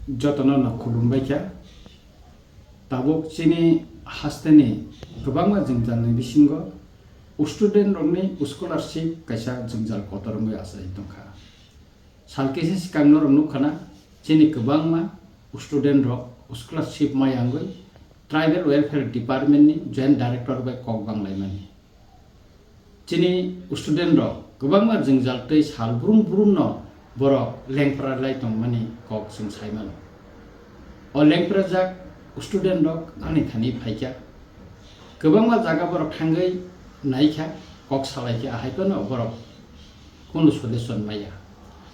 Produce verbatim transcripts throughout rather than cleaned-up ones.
Jotono no khulumbai kha. Tabuk chini hasteni kwbangma jwngjalni bisingo student rokni scholarship kaisa jwngjal kotor wngwi achai tongkha. Sal kisa swkang norok nukkhana, chini kwbangma student rok scholarship maya wngwi Tribal Welfare Department ni Joint Director bai kok banglaimani. Chini student rok kwbangma jwngjal tei sal brum brum no borok lengpra lai tongmani kok chwng sai mano. O lengprajak student rok ani thani phaikha. Kwbangma jaga borok thangwi naikha, kok salaikha, ahai phano borok kunu solution maya.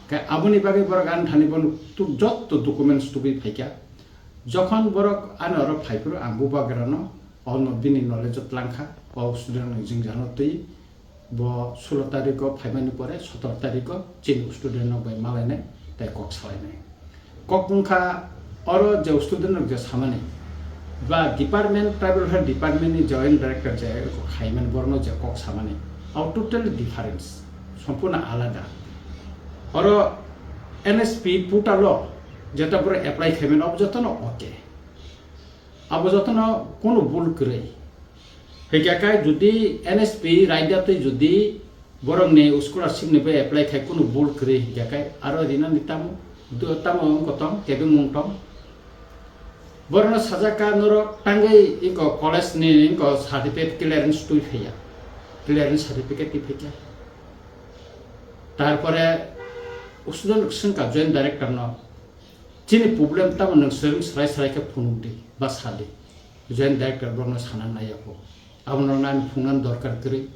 Khe aboni bagwi borok ani thani bono tu-, jotto documents tubui phaikha. Jokhon borok ani oro phaiphuru ang bubagrano ono bini knowledge o tlangkha, o student ni jwngjal no twi bo sulo tarikh o phaimani pore sotoro tarikh o chini student rok bai malainai tei kok salainai. Kok wngkha oro je student rok je samani ba department, tribal welfare department ni joint director je kok khaimani borokno je kok samani, abo totally difference, sompurno alada. Oro N S P portal o jeta borok apply khaimani abo jotono okay. Abo jotono kunu bul kwrwi. Hingkha khe jodi N S P raida twi jodi borokni scholarship ni bai apply khai kunu bul kwrwi hingkha khe aro rinani tamo, do-, tamo wngkha tong, kebengmung tong. Borokno sajak kha norok tangwi wngkha college ni wngkha certificate clearance twi phaiya. Clearance certificate twi phaikha. Tarpore student swngkha joint director no. Chini problem tamo nwng swrwng swrai swrai khe phunuk di, ba sa di. Joint director borokno sana nai ya kho. Abo norokno ani phunuknani dorkar kwrwi,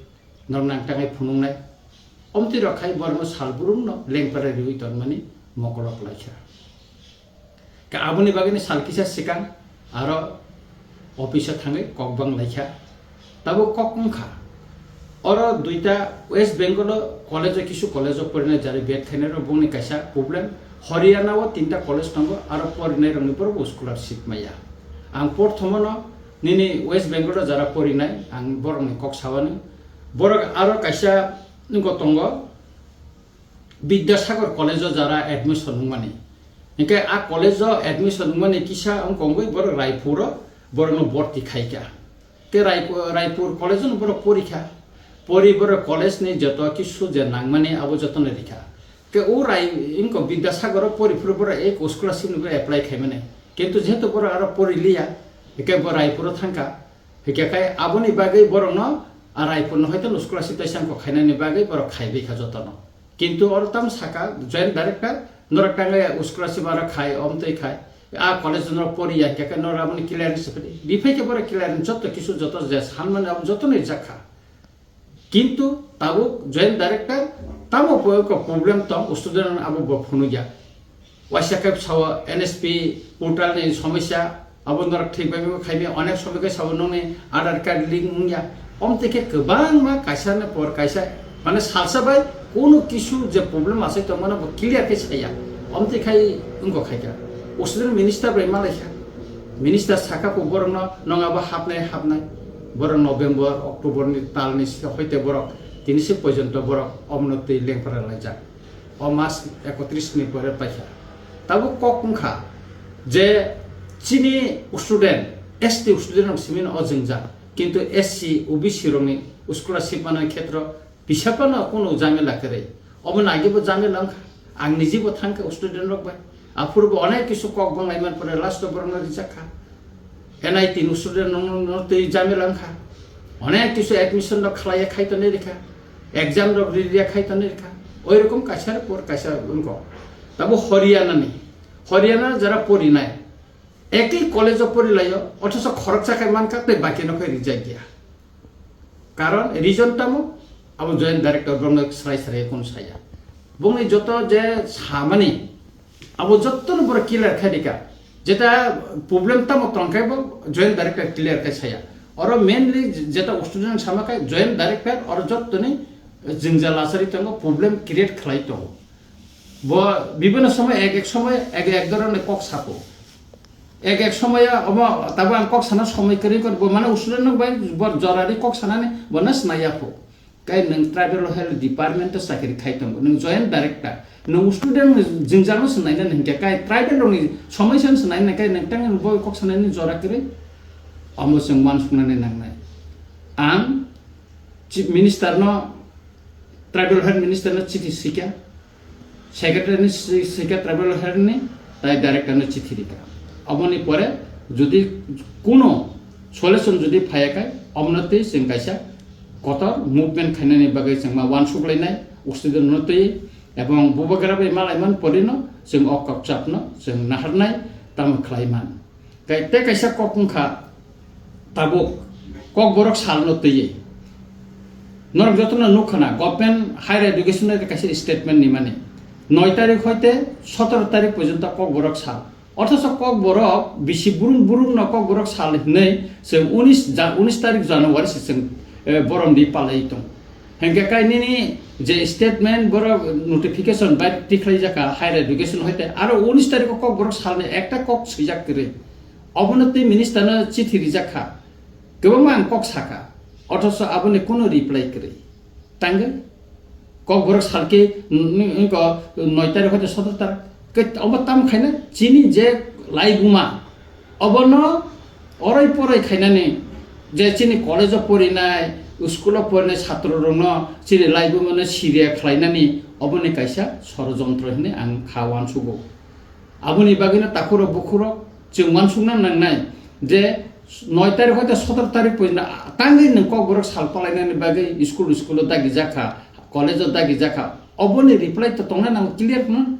norokno ang tangwi phunuknai. Omtwi rok khai borokno sal brumno lengpra riwi tonmani mokolok laikha. Khe aboni bagwino sal kisa swkang aro office o thangwi kok bang laikha. Tabuk kok wngkha. Oro duita West Bengal o college o, kisu college o porinai jari B Ed khainai rok bongni kaisa problem. Haryana o tinta college tongo, aro porinai rokni borok bo scholarship maya. Ang porthomo no nini West Bengal o jara porinai ang borokni kok sawani. Borok aro kaisa wngkha tongo, Bidyasagar college o jara admission wngmani. Hinkhe a college o admission wngmani kisa wngkha wngwi borok Raipur o borokno borti khaikha. Khe Raipu-, Raipur college o borok porikha. Pori borok college ni joto kisu je nangmani abo jotono rikha. Khe o Rai wngkha Bidyasagar o pori phuru borok ek scholarship ni apply khaimani. Kintu jehetu borok aro pori liya, hinkhe bo Raipur o thangkha. Hinkhe khai aboni bagwi borokno a Raipur no hoito scholarship taisa wngkha khainani bagwi borok khaibai kha jotono. Kintu oro tamo saka joint director, norok tangwi scholarship aro khai, omtwi khai, a college norok poriya, hinkhe khe norok aboni clearance riphaikhe borok clearance joto kisu joto je sanmani abo jotono rijak kha. Kintu tabuk joint director tamo bo ko problem tong student rok abo bo phunukya. Waisa khe sao N S P portal ni somosya, abo norok thik bai bo khaimya, onek somoi khe sao nokni Aadhaar card link wngya. Omtwi khe kwbangma kaisa ni por kaisa, mane salsa bai kunu kisu je problem asai tongmano bo clear khe saya. Omtwi khai wngkha khaikha. Student minister bai malaikha. Minister saka bo borokno nong abo hapnai hapnai. Borok November, October ni tal ni sika hoite borok tini se porjonto borok omono twi lengpra laijak. O mas ekotris ni pore paikha. Tabuk kok wngkha je chini student, S T student rok simi no o jwngjal, kintu S C, O B C rokni scholarship manani khetro bisapano kunu jamela kwrwi. Obo nagi bo jamela wngkha. Ang niji bo thangkha student rok bai. Aphuru bo onek kisu kok banglaimani pore last o borokno rijak kha. N I T ni student rokno twi jamela wngkha. Onek kisu admission rok khlaiya khai tonwi rikha. Exam rok riya khai tonwi rikha. Oi rokom kaisa por kaisa wngkha. Tabo Haryana ni, Haryana jara porinai, ekhi college o porilaio, othoso khoroksa khai mankha tei baki no khai rijak ya. Karon reason tamo, abo joint director borokno srai srai kunu saya. Bongni joto je samani, abo jottono borok clear khai rika. Jeta problem tamo tongkhe bo joint director clear khai saya. Oro mainly jeta student sama khai joint director oro jottoni jwngjal lachari tongo, problem create khlai tongo. Bo bibhinno somoy ek ek somoy ek ek dhoroner kok sako. Ek ek somoy omo tabo ang kok sana somoy kwrwi kor bo mane student rok bai bor jorari kok sanani bo na snai ya pho. Kai nwng tribal health department o chakri khai tongo, nwng joint director, nwng student ni jwngjal no swnaina hinkhe kai tribal rok ni somosya no swnaina kai nwng tang bo kok sanani jora kwrwi. Omo chwng uansuknani nangnai. Ang chief minister no, tribal health minister no chithi swikha, secretary ni swi-, swikha tribal health ni, tai director no chithi rikha. Oboni pore jodi kuno solution jodi phaiya kai, omono tei chwng kaisa kotor movement khainani bagwi chwng ma uansuk lainai, student no twi, ebong bubagra bai malaiman porino chwng o kokchap no chwng naharnai, tamo khlaiman. Kai tei kaisa kok wngkha, tabuk Kokborok salno twiwi. Norok jotono nukha na, government higher education bai kaisa statement nimani. Noi tarik hoite sotoro tarik porjonto Kokborok sal. Othocho Kokborok bisi burung burung no Kokborok sal hinwi chwng unis ja-, unis tarik January se chwng, eh, borom di palai tong. Hingke kai nini je statement borok notification bai tikhlai jaka higher education hoite aro unis tarikh o Kokborok salni ekta kok swijak kwrwi. Obono tei minister no chithi rijak kha. Kwbangma ang kok sakha. Othocho aboni kuno reply kwrwi. Tangwi Kokborok salke, mm, mm, ko noi tarikh hoite sotoro tarikh. Ke obo tam khaina chini je laibuma. Obono orai porai khainani je chini college o porinai, school o porinai satro rokno chini laibuma no siriya khlainani oboni kaisa sorojontro hinwi ang kha uansugo. Aboni bagwino takhurok bukhurok chwng uansukna nangnai je noi tarikh hoite sotoro tarikh porjonto tangwi nwng Kokborok sal palainani bagwi school, school o dagi jakha, college o dagi jakha, oboni reply to tongna nango clear no.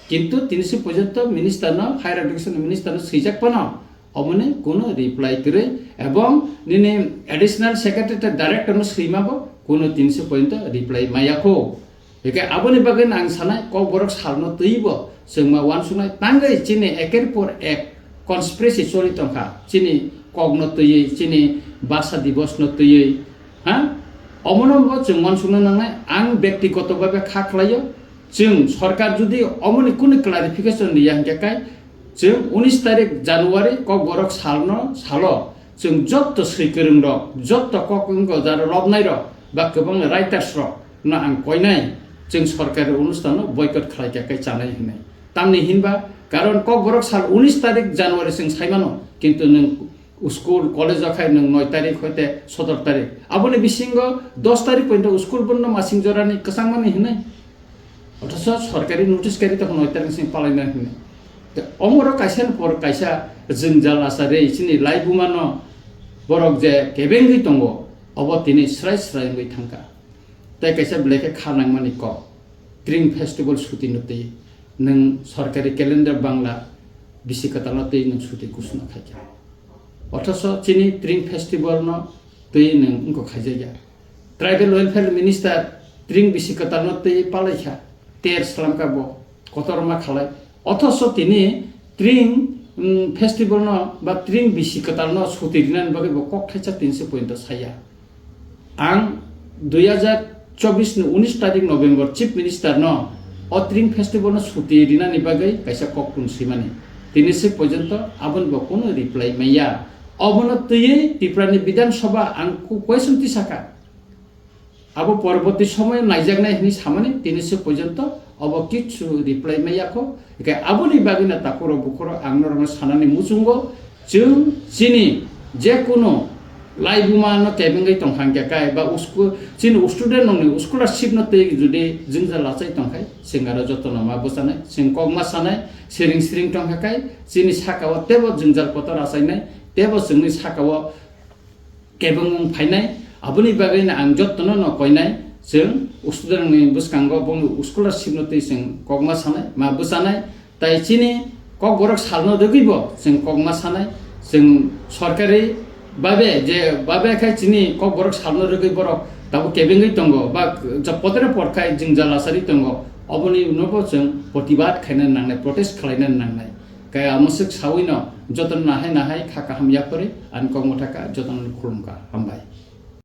Kintu tini se porjonto minister no, higher education minister no swijak phano oboni kuno reply kwrwi, ebong nini additional secretary tei director no swima bo kuno tini se porjonto reply maya kho. Hingke aboni bagwi ang sanai Kokborok salno twibo chwngma uansuknai tangwi chini eker por ek conspiracy choli tongkha, chini kokno twiwi, chini basa divos no twiwi, ha? Omono bo chwng uansukna nangnai. Ang byaktigoto bhabe kha khlaio, chwng sorkar jodi omoni kunu clarification riya hingke kai, chwng unis tarik January Kokborok salno salo chwng jotto swi kwrwng rok, jotto kok wngkha jaro lobnai rok ba kwbangma writers rok no ang koinai, chwng sorkari onusthan no boycott khlai kha kai chanai hinwi. Tamni hinba karon Kokborok sal unis tarik January chwng saimano, kintu nwng school, college o khai nwng noi tarik hoite sotoro tarik. Aboni bisingo dos tarik pointo school bondo masing jorani kwchangmani hinwi. Othocho sorkari notice kari tongkha noi tarik sing palaina hinwi. Te omoro kaisa ni por kaisa jwngjal achari chini laibuma no borok je kebengwi tongo, obo tini srai srai wngwi thangkha. Tei kaisa belai khe kha nangmani kok, Tring festival suti no twi nwng sorkari calendar Bangla bisi kwtal no twi nwng suti kusuna khaikha. Othocho chini Tring festival no twi nwng wngkok khaijakya. Tribal welfare minister Tring bisi kwtal no twi palaikha, ter slamkha bo, kotorma khalai. Othocho tini Tring, mm, festival no ba Tring bisi kwtal no suti rinani bagwi bo kok thaisa tinsi pointo saya. Ang dui hajar chobbish ni unis tarik November Chief Minister no o Tring festival no suti rinani bagwi kaisa kok tun swimani. Tini se porjonto aboni bo kunu reply maya. Obono twiwi Tripura ni Bidhan Sabha ang ku-, question tisaka. Abo porborti somoyo naijaknai hinwi samani tini se porjonto obo kichu reply maya kho. Hingke aboni bagwino takhurok bukhurok ang norokno sanani muchungo, chwng chini je kunu laibuma no kebengwi tongkha hingke kai ba usku-, chini student rokni scholarship no twi jodi jwngjal achai tongkhai, chwng aro jotono ma bwchanai, chwng kok ma sanai, siring siring tongkha kai, chini saka o tebo jwngjal kotor achainai, tebo chwngni saka o kebengmung phainai, aboni bagwino ang jotono no koinai, chwng student ni bwskango boni scholarship no twi chwng kokma sanai, ma bwchanai, tai chini Kokborok salno rwgwi bo chwng kokma sanai, chwng sorkari babe je babe khai chini Kokborok salno rwgwi borok tabuk kebengwi tongo, ba je podre pod khai jwngjal achari tongo, oboni uno bo chwng protibad khaina nangnai, protest khlaina nangnai. Kaya mwswk sawino jotono nahai nahai kha kaham yapharwi ani kokmotha ka jotono khulumkha. Hambai.